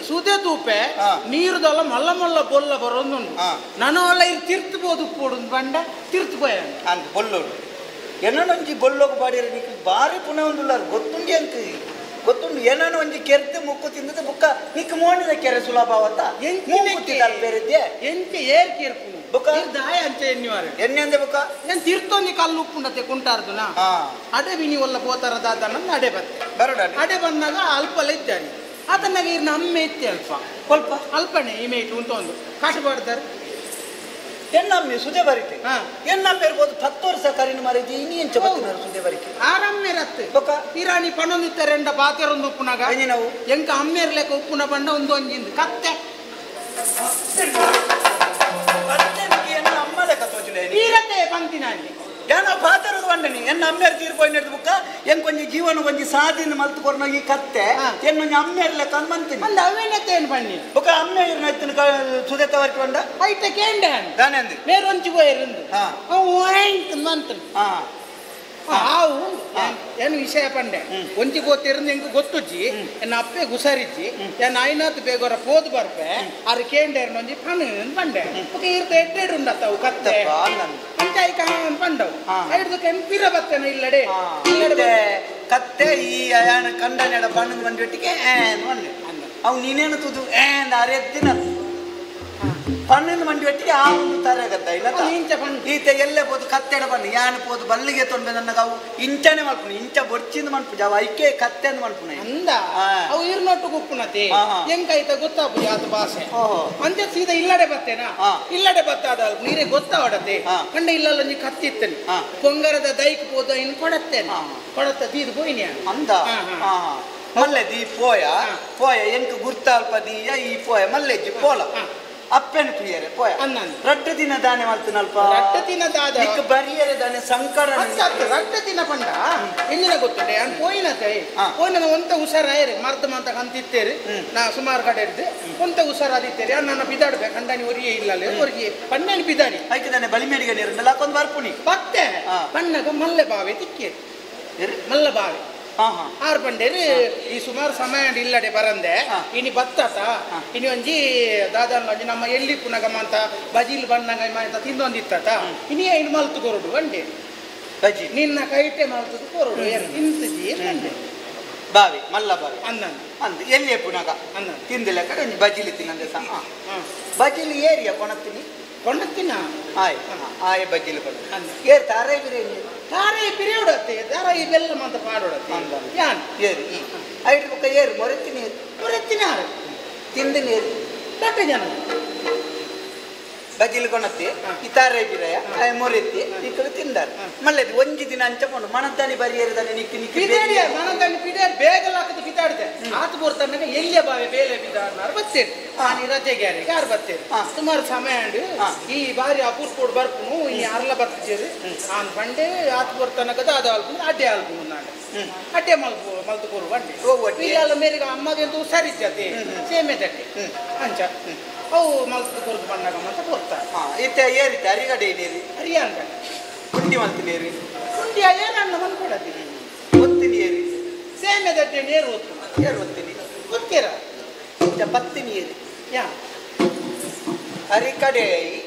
ಸುದೆ ತೂಪೆ ನೀರುದಲ್ಲ ಮಲ್ಲ ಮಲ್ಲ ಬೊಲ್ಲ ಬರೋದುಂಡು ನಾನು ಇರು ತಿರ್ತು ಬೋದು ಪೋಡು ಬಂಡ ತಿರ್ತು ಪೋಯ ಅಂದ್ ಬೊಲ್ಲೋಡು ಏನೊಂಜಿ ಬೊಲ್ಲೋಗು ಬಾಡಿರ ನಿಕ್ ಬಾರಿ ಪುನಃ ಒಂದುಲ್ಲಾರು ಗೊತ್ತುಂಡಿ ಅಂಕ ಗೊತ್ತುಂಡು ಏನೋ ಒಂಜಿ ಕೆರೆತೆ ಮುಕ್ಕು ತಿಂದದ ಬುಕ್ಕ ನಿಕ್ ಮೋಣಿದ ಕೆರೆ ಸುಲಭವತ್ತ ಮೂಗುತ್ತಿ ತಲ್ಪೇರಿದ್ದೆ ಎಂಚೆ ಏರ್ ಕೇರ್ಪುನು ಬುಕ್ಕ ದಾಯ ಅಂಚೆ ಎನ್ನಿವಾರೆ ಎಣ್ಣೆ ಅಂದೆ ಬುಕ್ಕ ಏನ್ ತಿರ್ತೊಂಜಿ ಕಲ್ಲು ಉಪ್ಪುಂಡತೆ ಕುಂಟಾರ್ದುನ ಅಡೆ ವಿನಿ ಒಲ್ಲ ಪೋತಾರ ದಾದನ ಅಡೆ ಬತ್ತೆ ಬರೋಡ ಅಡೆ ಬಂದಾಗ ಅಲ್ಪಲ್ಲ ಇದ್ದಾರೆ ಆತನಾಗ ಇರ್ನ ಅಮ್ಮೆ ಇತ್ತೆ ಅಲ್ಪ ಸ್ವಲ್ಪ ಅಲ್ಪನೆ ಇಮೇಟ್ ಉಂಟೊಂದು ಕಾಟು ಬಾಡ್ತಾರೆ ಎನ್ನಮ್ಮೆ ಸುದೆ ಬರಿತೆ ಎನ್ನಮ್ಮೆ ಇರ್ಬೋದು 10 ವರ್ಷ ಕರಿನ ಮರಿದಿ ಇನಿ ಎಂಚ ಬತ್ತಿನಾರು ಸುದೆ ಬರಿಕೆ ಆರಮ್ಮೆ ರತ್ತೆ ಬೊಕ್ಕ ಇರಾಣಿ ಪಣೊಂದಿತ್ತ ರೆಂಡ ಬಾತೆರೊಂದು ಉಪ್ಪುನಾಗ ನಾವು ಎಂಕ ಅಮ್ಮೇರ್ಲೆಕ್ಕ ಉಪ್ಪುನ ಬಂಡ ಒಂದು ಒಂಜಿಂದು ಕತ್ತೆ ಎನ್ನ ಅಮ್ಮ ಲೆಕ್ಕ ತೋಚುಲೆ ಈರತ್ತೆ ಪಂತಿನಾನಿ ಏನೋ ಪಾತರದ ಬಂಡನಿ ಎನ್ನ ಅಮ್ಮೇರ್ ತೀರ್ಪೋಯ್ನದು ಬುಕ್ಕ ಎಂಕೊಂಜಿ ಜೀವನ ಒಂಜಿ ಸಾದಿನ ಮಲ್ತು ಕೊರ್ನ ಈ ಕತ್ತೆ ಎನ್ನೊಂಜಿ ಅಮ್ಮೇರ್ ಲೆಕ್ಕ ಅಂದ್ ಮಂತೀನಿ ಅಂದ ಅವೇನತ್ತೆ ಏನು ಬನ್ನಿ ಬುಕ್ಕ ಅಮ್ಮೆ ಇರ್ನ ಇತ್ತಿನ ಸುದೇತ ವರ್ಕ್ ಬಂಡ ಐತ ಕೇಂಡ ದಾನೆ ಅಂದಿ ಮೇರೊಂಚಿ ಪೋಯರಿಂದು ಮಂತನು ಆವು ಏನು ವಿಷಯ ಪಂಡೆ ಒಂಜಿ ಗೊತ್ತಿರಂದು ಎಂಕ್ ಗೊತ್ತುಜ್ಜಿ ಎನ್ನ ಅಪ್ಪೆ ಹುಷಾರಿಜ್ಜಿ ಎನ್ನ ಐನಾತ್ ಬೇಗೋರ ಪೋದು ಬರ್ಪೆ ಅರು ಕೇಂಡೇರ್ನ ಒಂಜಿ ಪಣ್ಣು ಪಂಡೆ ಬೊಕ ಇರ್ದ ಎಡ್ಡೆಡ್ ಉಂಡತ್ತ ಅವು ಕತ್ತೆ ಅಂಚ ಐಕ ಪಂಡವು ಐಡ್ದು ಕೆಂಪಿರ ಬತ್ತೇನ ಇಲ್ಲಡೆ ಇಲ್ಲಡೆ ಕತ್ತೆ ಈ ಕಂಡನೆಡ ಪಣ್ಣು ಬಂದಿಟ್ಟಿಗೆ ಬಂದೆ ಅವು ನೀನೇನು ತುದು ಏನ್ ಅರೆದ್ದಿನ ಪಣ್ಣಿನ ಮಂಡಿ ಒಟ್ಟಿಗೆ ಆ ಒಂದು ತರಗತ್ತ ಇಲ್ಲ ಇಂಚ ಪಣ್ಣು ಈತ ಎಲ್ಲೇ ಪೋದು ಕತ್ತೆಡ ಬಣ್ಣ ಯಾನ್ ಪೋದು ಬಲ್ಲಿಗೆ ತೊಂಬೆ ನನಗೆ ಅವು ಇಂಚನೆ ಮಲ್ಪುಣ ಇಂಚ ಬೊಡ್ಚಿಂದ ಮನ್ಪು ಅವು ಐಕೆ ಕತ್ತೆ ಅಂದ್ ಮನ್ಪುಣ ಅಂದ ಅವು ಇರ್ನೊಟ್ಟು ಗುಪ್ಪುನತಿ ಎಂಕೈತ ಗೊತ್ತಾಪು ಯಾತ ಭಾಷೆ ಅಂಚೆ ಸೀದಾ ಇಲ್ಲಡೆ ಬತ್ತೇನಾ ಇಲ್ಲಡೆ ಬತ್ತಾದ ನೀರೇ ಗೊತ್ತಾವಡತೆ ಕಂಡ ಇಲ್ಲಲ್ಲ ಒಂಜಿ ಕತ್ತಿತ್ತನೆ ಪೊಂಗರದ ದೈಕ್ ಪೋದು ಇನ್ನು ಕೊಡತ್ತೇನೆ ಕೊಡತ್ತ ದೀದು ಪೋಯಿನ ಅಂದ ಮಲ್ಲೆ ದೀ ಪೋಯ ಪೋಯ ಎಂಕ್ ಗುರ್ತಾಲ್ಪ ದೀಯ ಈ ಪೋಯ ಮಲ್ಲೆಜ್ಜಿ ಪೋಲ ಅಪ್ಪೆನ ತುಯ್ಯರೆ ಪೋಯ ರಡ್ಡು ದಿನ ದಾನೆ ಮಲ್ತನಲ್ಪ ರಡ್ಡು ದಿನ ದಾದ ನಿಕ್ ಬರಿಯರೆ ದಾನೆ ಸಂಕಡ ರಡ್ಡು ದಿನ ಪಂಡ ಎಂಜಿನ ಗೊತ್ತುಂಡೆ ಯಾನ್ ಪೋಯಿನತೆ ಪೋಯಿನ ಒಂತ ಹುಷಾರಾಯರೆ ಮರ್ದ ಮಂತ ಕಂತಿತ್ತೇರು ನಾ ಸುಮಾರು ಕಡೆ ಇಡ್ದು ಒಂತ ಹುಷಾರಾದಿತ್ತೇರಿ ನನ್ನ ಬಿದಾಡ್ಬೇಕು ಕಂಡಾನಿ ಒರಿಯೇ ಇಲ್ಲ ಒರಿಗೆ ಪಣ್ಣನಿ ಬಿದಾಡಿ ಐಕೆ ದಾನೆ ಬಲಿಮೇಡಿಗೆ ನೀರು ಲಾಕೊಂದು ಬರ್ಪುನಿ ಪತ್ತೆ ಪಣ್ಣಗ ಮಲ್ಲೆ ಬಾವೆ ತಿಕ್ಕೇರು ಮಲ್ಲ ಬಾವೆ ಆರು ಪಂಡೇರು ಈ ಸುಮಾರು ಸಮಯ ಇಲ್ಲಡೆ ಬರಂದೆ ಇನಿ ಬತ್ತಾತ ಇನಿ ಒಂಜಿ ದಾದಾನ ಒಂಜಿ ನಮ್ಮ ಎಲ್ಲಿ ಪುನಗಮ ಅಂತ ಬಜಿಲ್ ಬಣ್ಣಂಗ ಅಂತ ತಿಂದೊಂದಿತ್ತಾತ ಇನಿ ಐನು ಮಲ್ತು ಕೊರಡು ಬಂಡೆ ಬಜಿ ನಿನ್ನ ಕೈಟೆ ಮಲ್ತದು ಕೊರಡು ತಿಂತಜಿ ಬಂಡೆ ಬಾವಿ ಮಲ್ಲ ಬಾವಿ ಅನ್ನ ಅಂದ್ ಎಲ್ಲಿಯೇ ಪುನಗ ಅನ್ನ ತಿಂದಿಲ್ಲ ಕಡೆ ಒಂಜಿ ಬಜಿಲಿ ತಿನ್ನಂದೆ ಸಹ ಬಜಿಲಿ ಏರಿಯ ಕೊಣತೀನಿ ಕೊಂಡತ್ತಿನ ಆಯ್ ಆಯ್ ಬಜಿಲಿ ಕೊಣ ಏರ್ ತಾರೆ ಬಿರೆ ತಾರೆ ಬಿರೆಯೋಡತ್ತೆ ದಾರ ಈ ಬೆಲ್ಲ ಮಂತ ಪಾಡೋಡತ್ತೆ ಯಾನ್ ಏರು ಈ ಐಟ್ ಬೊಕ್ಕ ಏರು ಮೊರೆತ್ತಿನ ಏರು ಮೊರೆತ್ತಿನ ತಿಂದು ನೀರು ದಟ್ಟ ಜನ ಬಜಿಲಿ ಕೊಣತ್ತಿ ಈ ತಾರೆ ಬಿರೆಯ ಆಯ್ ಮೊರೆತ್ತಿ ಈ ಕಡೆ ತಿಂದಾರೆ ಮಲ್ಲೆದು ಒಂಜಿ ದಿನ ಅಂಚಕೊಂಡು ಮನದ್ದಾನಿ ಬರಿ ಏರಿದಾನೆ ನಿಕ್ಕಿ ನಿಕ್ಕಿ ಪಿದಾಡಿಯ ಮನದ್ದಾನಿ ಪಿದಾಡಿ ಬೇಗಲ ಹಾಕದು ಪಿದಾಡಿದೆ ಆತ ಬೋರ್ತಾನಾಗ ಎಲ್ಲಿಯ ಬಾವೆ ಬೇಲೆ ಬಿದ್ದಾಡ್ನಾರು ಬತ್ತೇರು ಆನಿ ರಜೆಗೆ ಯಾರಿಗೆ ಯಾರು ಬತ್ತೇರು ಸುಮಾರು ಸಮಯ ಅಂಡು ಈ ಬಾರಿ ಅಪೂರ್ಪೋಡು ಬರ್ಪುನು ಈ ಅರ್ಲ ಬತ್ತಿಜೇರು ಆನ್ ಬಂಡೆ ಆತ ಬೋರ್ತಾನಕದ ಅದು ಅಲ್ಪು ಅಡ್ಡೆ ಅಲ್ಪು ನಾನು ಅಡ್ಡೆ ಮಲ್ಪು ಮಲ್ತು ಕೊರು ಬಂಡೆ ಇಲ್ಲ ಮೇರೆಗೆ ಅಮ್ಮಗೆ ಹುಷಾರಿಜ್ಜತೆ ಸೇಮೆ ತಟ್ಟೆ ಅಂಚ ಅವು ಮಲ್ತು ಕೊರದು ಬಣ್ಣಗ ಅಂತ ಕೊರ್ತಾರೆ ಇತ್ತೆ ಏರಿತೆ ಅರಿಗಡೆ ನೀರು ಅರಿಯಂಗ ಪುಂಡಿ ಮಲ್ತು ನೀರು ಪುಂಡಿ ಏನನ್ನ ಮಲ್ಕೊಡತ್ತೀನಿ ಒತ್ತಿ ನೀರು ಸೇಮೆ ದಡ್ಡೆ ನೀರು ಒತ್ತು ಏರು ಒತ್ತೀನಿ ಗೊತ್ತೀರ ಪತ್ತಿ ನೀರು ಯಾ ಅರಿಕಡೆ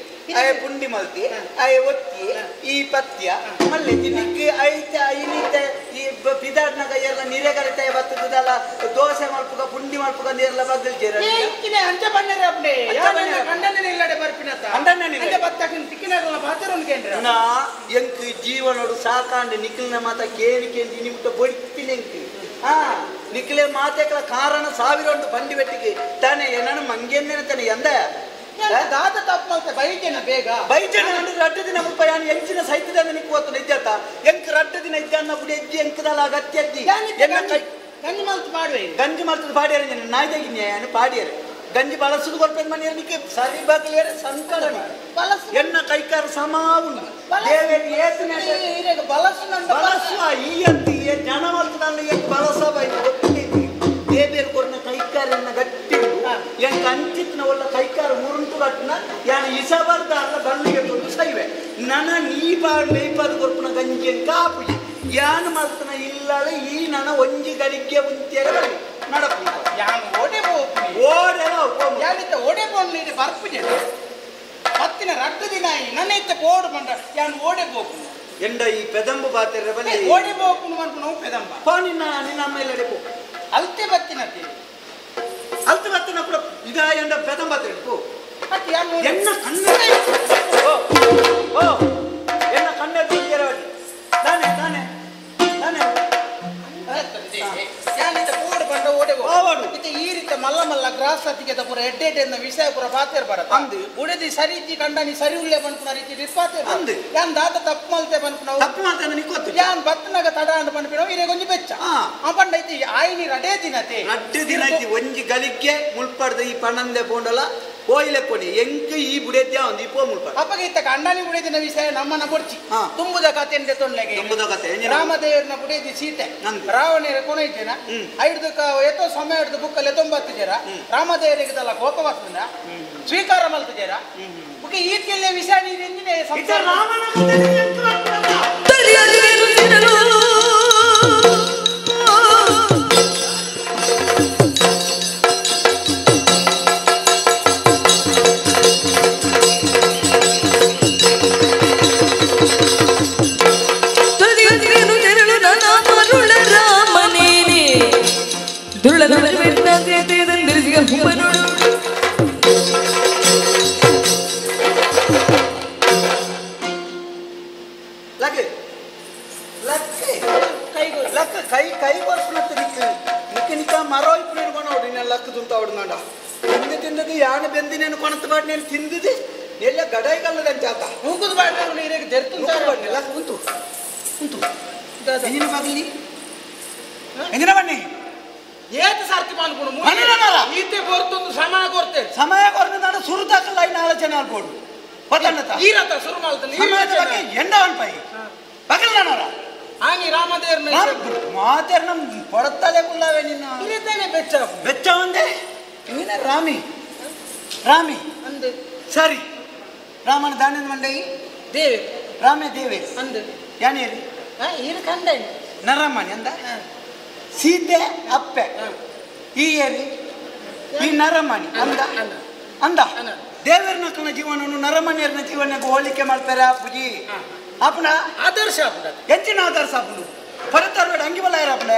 ಆಯ ಪುಂಡಿ ಮಲ್ತಿ ಆಯ ಒತ್ತಿ ಈ ಪತ್ಯ ಮಲ್ಲೆ ನಿಕ್ಕೆ ಐತೆ ಐನಿತೆ ಈ ಬಿದಾಡ್ನಾಗ ಎಲ್ಲ ನೀರೆಗರಿತ ಬರ್ತದಲ್ಲ ದೋಸೆ ಮಲ್ಪುಗ ಪುಂಡಿ ಮಲ್ಪುಗ ನೀರೆಲ್ಲ ಬದಲ್ ಜೇರ ಅಂಚ ಬಣ್ಣರೆ ಅಪ್ನೆ ಕಂಡನೆ ಇಲ್ಲಡೆ ಬರ್ಪಿನತ ಕಂಡನೆ ಅಂಚ ಬತ್ತಕಿನ ತಿಕ್ಕಿನಾಗಲ್ಲ ಬಾತರೊನ್ ಕೇಂದ್ರ ನಾ ಎಂಕ್ ಜೀವನೋಡು ಸಾಕಾಂಡ ನಿಕ್ಲಿನ ಮಾತ ಕೇಳಿ ಕೇಳಿ ನಿಮ್ಟ ಬೊಡಿಪಿನ ಎಂಕ್ ಹಾ ನಿಕ್ಲೆ ಮಾತೆಕಲ ಕಾರಣ ಸಾವಿರ ಉಂಟು ಬಂಡಿ ಬೆಟ್ಟಿಗೆ ತಾನೆ ಏನನ್ನು ಮಂಗೇಂದೇನೆ ತಾನೆ ಎಂದ ದಾದ ತಪ್ಪು ಮಲ್ತೆ ಬೈಜನ ಬೇಗ ಬೈಜನ ಅಂದ್ರೆ ರಡ್ಡು ದಿನ ಮುಪ್ಪ ಯಾನು ಎಂಚಿನ ಸಹಿತದ ನಿಕ್ಕು ಗೊತ್ತು ನಿಜಾತ ಎಂಕ್ ರಡ್ಡು ದಿನ ಇದ್ದಾನ ಬುಡಿ ಎಜ್ಜಿ ಎಂಕದಲ್ಲ ಅಗತ್ಯ ಅಜ್ಜಿ ಎನ್ನ ಕೈ ಗಂಜಿ ಮಲ್ತು ಪಾಡುವೆ ಗಂಜಿ ಮಲ್ತದ ಪಾಡಿಯರೆ ನಾಯ್ದಗಿನ್ಯ ಯಾನು ಪಾಡಿಯರೆ ಗಂಜಿ ಬಳಸುದು ಕೊರ್ಪೆನ್ ಮನಿಯರ್ ನಿಕ್ಕೆ ಸರಿ ಬಾಕಲಿಯರೆ ಸಂಕಲನ ಬಳಸು ಎನ್ನ ಕೈಕಾರ ಸಮ ಉಂಡು ದೇವೇರಿ ಏತನೆ ಇರೆಗ ಬಳಸು ನಂಡ ಬಳಸುವ ಈ ಅಂತಿ ಜನ ಮಲ್ತದಲ್ಲ ಎಂಕ್ ಬಳಸ ಬೈ ಗೊತ್ತಿದೆ ದೇವೇರು ಕೊರ್ನ ಕೈಕಾರನ್ನ ಗಟ್ಟಿ ಎಂಕ್ ಅಂಚಿತ್ನ ಒಲ್ಲ ಕೈಕಾರ ಮುರುಂಟು ಕಟ್ಟನ ಯಾನು ಇಸಬಾರ್ದ ಅಲ್ಲ ಬಣ್ಣಿಗೆ ತಂದು ಸೈವೆ ನನ ನೀ ಪಾಡು ಮೇಯ್ಪಾದ ಕೊರ್ಪುನ ಗಂಜಿ ಎಂಕ ಆಪುಜಿ ಯಾನು ಮಲ್ತನ ಇಲ್ಲಲ ಈ ನನ ಒಂಜಿ ಗಳಿಗೆ ಉಂತಿಯರ ನಡಪು ಯಾನು ಓಡೆ ಹೋಗ್ತೀನಿ ಓಡೆಲ ಯಾನಿತ್ತ ಓಡೆ ಬೋನ್ಲಿ ಬರ್ಪುಜೆ ಪತ್ತಿನ ರಡ್ಡು ದಿನ ನನ್ನ ಇತ್ತ ಬೋಡು ಬಂಡ ಯಾನು ಓಡೆ ಹೋಗ್ತೀನಿ ಎಂಡ ಈ ಪೆದಂಬು ಬಾತಿರ ಬಲ್ಲಿ ಓಡೆ ಹೋಗ್ತೀನಿ ಮನ್ಪು ನಾವು ಪೆದಂಬ ಪೋ ನಿನ್ನ ನಿನ್ನ ಅಮ್ಮ ಇಲ್ಲಡೆ ಪೋ ಅಲ್ತೆ ಬತ್ತಿನತಿ ಅಲ್ತೆ ಬತ್ತಿನ ಕೂಡ ಇದ ಎಂಡ ಪೆದಂಬ ಬಾತಿರ ಪೋ ಎನ್ನ ಕಣ್ಣ ಓ ಓ ಎನ್ನ ಕಣ್ಣ ತೀರವಡಿ ತಾನೆ ತಾನೆ ತಾನೆ ಯಾನಿತ್ತ ಬೋಡು ಬಂಡ ಓಡೆ ಹೋಗು ಇತ್ತೆ ಈ ರೀತಿ ಮಲ್ಲ ಮಲ್ಲ ಗ್ರಾಸ್ ಅತ್ತಿಗೆ ಪೂರ ಎಡ್ಡೆ ಎಡ್ಡೆ ವಿಷಯ ಪೂರ ಬಾತೇರ್ ಬರತ್ತ ಅಂದು ಉಡದಿ ಸರಿ ಇಜ್ಜಿ ಕಂಡನಿ ಸರಿ ಉಲ್ಲೆ ಬನ್ಪುನ ರೀತಿ ಪಾತೇರ್ ಅಂದು ಯಾನ್ ದಾದ ತಪ್ಪು ಮಲ್ತೆ ಬನ್ಪುನ ತಪ್ಪು ಮಲ್ತೆ ನಿಕ್ ಗೊತ್ತು ಯಾನ್ ಬತ್ತನಾಗ ತಡ ಅಂಡ್ ಬನ್ಪಿನ ಇರೆ ಗೊಂಜಿ ಬೆಚ್ಚ ಆ ಪಂಡ ಐತಿ ಆಯ್ನಿ ರಡೇ ದಿನತೆ ರಡ್ಡು ದಿನ ಐತಿ ಒಂಜಿ ಗಳಿಗೆ ಮುಲ್ಪಡ್ದ ಈ ಪಣಂದೆ ಪೋಂಡಲ ಕೋಯಿಲೆ ಕೊನಿ ಎಂಕ್ ಈ ಬುಡೆದ್ಯಾ ಒಂದು ಇಪೋ ಮುಲ್ಪಡ ಅಪ್ಪಗೆ ಇತ್ತ ಕಂಡನಿ ಬುಡೆದಿನ ವಿಷಯ ನಮ್ಮನ ಬೊಡ್ಚಿ ತುಂಬುದ ಕತೆ ಎಂದೆ ತೊಂಡ್ಲೆಗೆ ತುಂಬುದ ಕತೆ ರಾಮದೇವರನ ಬುಡೆದಿ ಸೀತೆ ರಾವಣರ ಕೊನೆ ಇದ್ದೇನ ಐದು ಎತ್ತೋ ಸಮಯ ಹಿಡಿದು ಬುಕ್ಕಲ್ಲಿ ತೊಂಬತ್ತು ಜರ ರಾಮದೇವರಿಗೆ ತಲ್ಲ ಕೋಪ ಬರ್ತದ ಸ್ವೀಕಾರ ಮಲ್ತು ಜರ ಬುಕ್ಕೆ ಈತ್ಕೆಲ್ಲ ವಿಷಯ ನೀರು ಎಂಜಿನ ರಾಮನ ಕೈ ಕೈ ಬರ್ಪುನತ್ತ ನಿಕ್ಕು ನಿಕ್ಕ ನಿಕ್ಕ ಮರ ಇಪ್ಪು ಹಿಡ್ಕೊಂಡು ನಿನ್ನ ಲಕ್ಕ ತುಂತ ಹೊಡ್ನಾಡ ತಿಂದು ತಿಂದದು ಯಾನು ಬೆಂದಿನೇನು ಕೊಣತ ಬಾಡ್ ನೀನು ತಿಂದಿದ್ದು ಎಲ್ಲ ಗಡಾಯಿಗಲ್ಲದಂಚ ಆತ ನೂಕುದು ಬಾಡ್ನ ನೀರಿಗೆ ಜರ್ತು ಬಾಡ್ನೆ ಲಕ್ಕ ಉಂಟು ಉಂಟು ಎಂಜಿನ ಬಾಗಿಲಿ ಎಂಜಿನ ಬನ್ನಿ ಏತ ಸಾರ್ತಿ ಪಾಲ್ಕೊಂಡು ಈತೆ ಕೊರ್ತೊಂದು ಸಮಯ ಕೊರ್ತೇನೆ ಸಮಯ ಕೊರ್ತೇನೆ ಸುರುತಾಕಲ್ಲ. ನಾಲ್ಕೋಡು ಗೊತ್ತಣ್ಣತ ಈರತ ಶುರು ಮಾಡ್ತಾನೆ ಸಮಾಜದ ಬಗ್ಗೆ ಎಂಡ ಅನ್ಪಾಯಿ ಪಗಲ್ ನಾನವರ ಆನಿ ರಾಮದೇವ್ರನ್ನ ಮಾತೇರ್ ನಮ್ ಕೊಡತ್ತಲೇ ಕುಲ್ಲಾವೆ ನಿನ್ನ ಇರತಾನೆ ಬೆಚ್ಚ ಬೆಚ್ಚ ಒಂದೇ ನೀನ ರಾಮಿ ರಾಮಿ ಅಂದು ಸರಿ ರಾಮನ ದಾನದ ಮಂಡೈ ದೇವೆ ರಾಮೇ ದೇವೆ ಅಂದು ಯಾನೇರಿ ಈರು ಕಂಡೇನಿ ನರಮಣಿ ಅಂದ ಸೀತೆ ಅಪ್ಪೆ ಈ ಏರಿ ಈ ನರಮಣಿ ಅಂದ ಅಂದ ದೇವರನಕ್ಕನ ಜೀವನವನ್ನು ನರಮಣಿಯರನ ಜೀವನಕ್ಕೆ ಹೋಲಿಕೆ ಮಾಡ್ತಾರೆ ಅಪ್ಪುಜಿ ಅಪ್ಪನ ಆದರ್ಶ ಅಪ್ಪನ ಎಂಚಿನ ಆದರ್ಶ ಅಪ್ಪನು ಹೊರತರ್ಬೇಡ ಅಂಗಿಬಲ್ಲ ಅಪ್ಪನ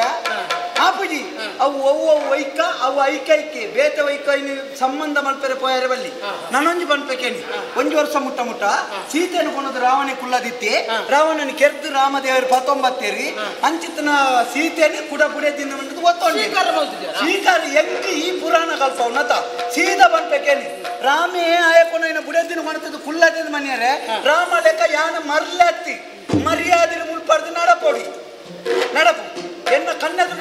ಆಪುಜಿ ಅವು ಅವು ಅವು ಐಕ ಅವು ಐಕ ಐಕೆ ಬೇತ ವೈಕ ಇನ್ನು ಸಂಬಂಧ ಮಲ್ಪೆರೆ ಪೋಯರೆ ಬಲ್ಲಿ ನಾನೊಂಜಿ ಬನ್ಪೇಕೇನಿ ಒಂಜಿ ವರ್ಷ ಮುಟ್ಟ ಮುಟ್ಟ ಸೀತೆಯನ್ನು ಕೊನದು ರಾವಣೆ ಕುಲ್ಲದಿತ್ತಿ ರಾವಣನ ಕೆರ್ದು ರಾಮದೇವರು ಪತ್ತೊಂಬತ್ತೇರಿ ಅಂಚಿತನ ಸೀತೆಯನ್ನು ಕುಡ ಪುಡೆ ತಿಂದ ಒತ್ತೊಂಡು ಸ್ವೀಕಾರ ಎಂಕ್ ಈ ಪುರಾಣ ಕಲ್ಪವನತ ಸೀದಾ ಬನ್ಪೇಕೇನಿ ರಾಮೇ ಆಯಕೊನ ಇನ್ನ ಬುಡೆ ತಿನ್ನು ಕೊನತದ್ದು ಕುಲ್ಲದಿನ ಮನೆಯರೆ ರಾಮ ಲೆಕ್ಕ ಯಾನ ಮರ್ಲತ್ತಿ ಮರ್ಯಾದೆ ಮುಲ್ಪಡ್ದು ನಡಪೋಡಿ ನಡಪು ಎನ್ನ ಕಣ್ಣದು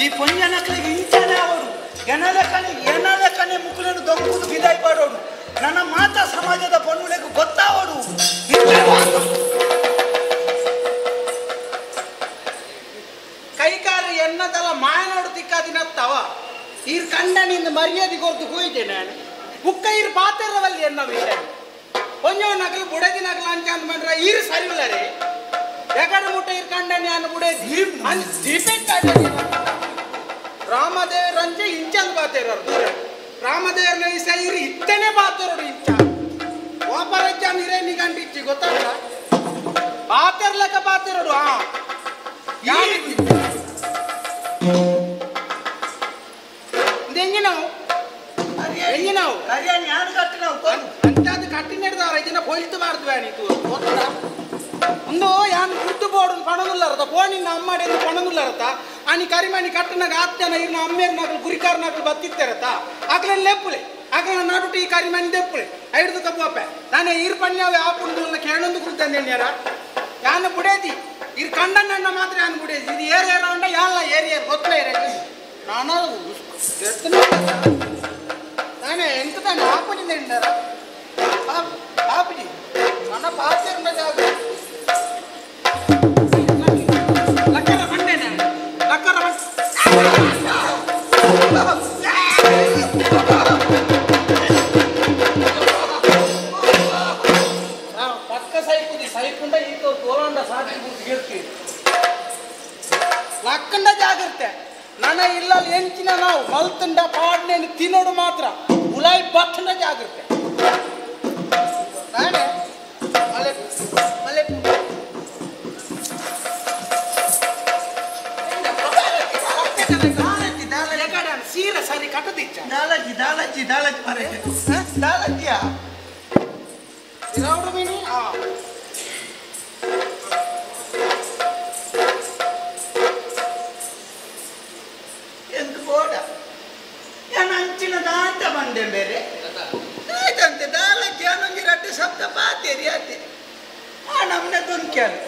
ಈ ಪುಣ್ಯನಕ್ಕಳಿಗೆ ಇಂಚನೆ ಅವರು ಎನಲೆಕ್ಕನೆ ಎನಲೆಕ್ಕನೆ ಮುಕ್ಕುలను ದೊಂಕುದು ಬಿದಾಯಿ ಪಾಡೋಡು ನನ್ನ ಮಾತಾ ಸಮಾಜದ ಪೊಣ್ಣುಲೆಗೆ ಗೊತ್ತಾವಡು ಕೈಕಾರು ಎನ್ನದಲ್ಲ ಮಾಯನೋಡು ತಿಕ್ಕಾದಿನತ್ತವ ಈರ್ ಕಂಡನಿಂದ ಮರ್ಯಾದೆ ಕೊರ್ದು ಹೋಯ್ತೆ ನಾನು ಬುಕ್ಕ ಇರ್ ಪಾತ್ರವಲ್ಲಿ ಎನ್ನ ವಿಷಯ ಒಂಜೋ ನಗಲು ಬುಡದಿ ನಗಲು ಅಂಚ ಅಂದ್ ಬಂದ್ರ ಈರು ಸರಿ ಇಲ್ಲ ರೀ ಯಾಕಂದ್ರೆ ಮುಟ್ಟ ಇರ್ ಕಂಡನಿ ಅನ್ನ ಬುಡದಿ ರಾಮದೇವರಂಚೆ ಇಂಚಂದ್ ಬಾತೇರರು ದೂರ ರಾಮದೇವರನ ಈ ಇರು ಇತ್ತನೇ ಬಾತೇರೋಡು ಇಂಚ ವಾಪರಜ್ಜ ನೀರೇ ನಿಗಂಡಿಚ್ಚಿ ಗೊತ್ತಾಗ ಬಾತೇರ್ಲಕ್ಕ ಬಾತೇರೋಡು ಹಾ ಎಂಗಿನವು ಎಂಗಿನವು ಅಂಚಾದ ಕಟ್ಟಿ ನಡೆದವ್ರ ಇದನ್ನ ಪೊಯ್ತು ಬಾರ್ದು ನೀತು ಗೊತ್ತದ ಒಂದು ಯಾನ್ ಗುರ್ತು ಬೋರ್ಡ್ ಪಣದುಲ್ಲರತ ಫೋನಿನ ಅಮ್ಮಾಡಿ ಪಣದುಲ್ಲರತ ಆನಿ ಕರಿಮಣಿ ಕಟ್ಟನಾಗ ಆತ್ಯನ ಇರ್ನ ಅಮ್ಮೇರ್ನಾಗಲು ಗುರಿಕಾರನಾಗಲು ಬತ್ತಿತ್ತಿರತ ಅಗ್ಲನ್ ಲೆಪ್ಪುಲೆ ಅಗ್ಲನ ನಡುಟು ಈ ಕರಿಮಣಿ ದೆಪ್ಪುಲೆ ಐಡ್ದು ಕಪ್ಪೆ ನಾನೇ ಇರ್ ಪಣ್ಯಾವೆ ಆಪುಂಡು ಕೇಳೊಂದು ಕುರಿತಂದೇಣ್ಯಾರ ಯಾನ್ ಬುಡೇದಿ ಇರ್ ಕಂಡನ್ನ ಮಾತ್ರ ಯಾನ್ ಬುಡೇದಿ ಇದು ಏರ್ ಏರ ಉಂಡ ಯಾಲ್ಲ ಏರ್ ಏರ್ ಗೊತ್ತಲೇ ಏರ್ ನಾನು ನಾನೇ ಎಂತ ತಾನೆ ಆಪುಜಿ ತಿಂಡಾರ ಆಪುಜಿ ನನ್ನ ಪಾತ್ರ ಲಕ್ಕರ ಬಂಡೇನೆ ಲಕ್ಕರ ಪಕ್ಕ ಸೈಪುದಿ ಸೈಪುಂಡ ಈತ ತೋರಾಂಡ ಸಾಕಿ ಇರ್ತೀವಿ ಲಕ್ಕಂಡ ಜಾಗ್ರತೆ ನನ್ನ ಇಲ್ಲ ಎಂಚಿನ ನಾವು ಮಲ್ತಂಡ ಪಾಡ್ನೆ ತಿನ್ನೋಡು ಮಾತ್ರ ಉಲಾಯಿ ಬತ್ತಂಡ ಜಾಗ್ರತೆ ನಾನೇ ಮಲೆ ಮಲೆ ಸೀರೆ ಸರಿ ಕಟ್ಟದಿಚ್ಚ ದಾಲಜಿ ದಾಲಜಿ ದಾಲಜಿ ಮರೆ ದಾಲಜಿಯಾ ಇರೌಡು ಮೀನಿ ಆ ಬೋಡ ನಾನು ಅಂಚಿನ ದಾಂತ ಬಂದೆ ಬೇರೆ ಆಯ್ತಂತೆ ದಾಲಕ್ಕೆ ಅನ್ನೊಂಜಿ ರಡ್ಡು ಶಬ್ದ ಪಾತೇರಿ ಆತೆ ಆ ನಮ್ಮನೆ ದೊಂಕ್ಯಾಲು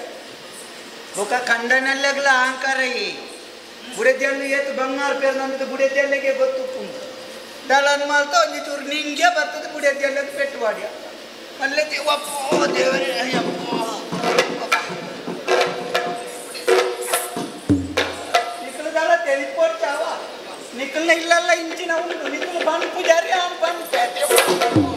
ಬೊಕ ಕಂಡನಲ್ಲೆಗ್ಲ ಅಹಂಕಾರ ಈ ಬುಡೆದ್ಯಲ್ಲು ಏತು ಬಂಗಾರ ಪೇರು ನಮ್ಮದು ಬುಡೆದ್ಯಲ್ಲಿಗೆ ಗೊತ್ತು ದಾಲನ್ ಮಾಲ್ತ ಒಂಜಿ ಚೂರು ನಿಂಗೆ ಬರ್ತದೆ ಬುಡೆದ್ಯಲ್ಲಗೆ ಪೆಟ್ಟುವಾಡಿಯ ಅಲ್ಲೇ ದೇವಪ್ಪೋ ದೇವರೇ ಅಯ್ಯಪ್ಪೋ ನಿಕ್ಕಲದಾಲ ತೆಲಿಪೋಡ್ ಚಾವ ನಿಕ್ಕಲ್ನ ಇಲ್ಲಲ್ಲ ಇಂಚಿನ ಉಂಟು ನಿಕ್ಕಲು ಬನ್ ಪೂಜಾರಿ ಆನ್ ಬನ್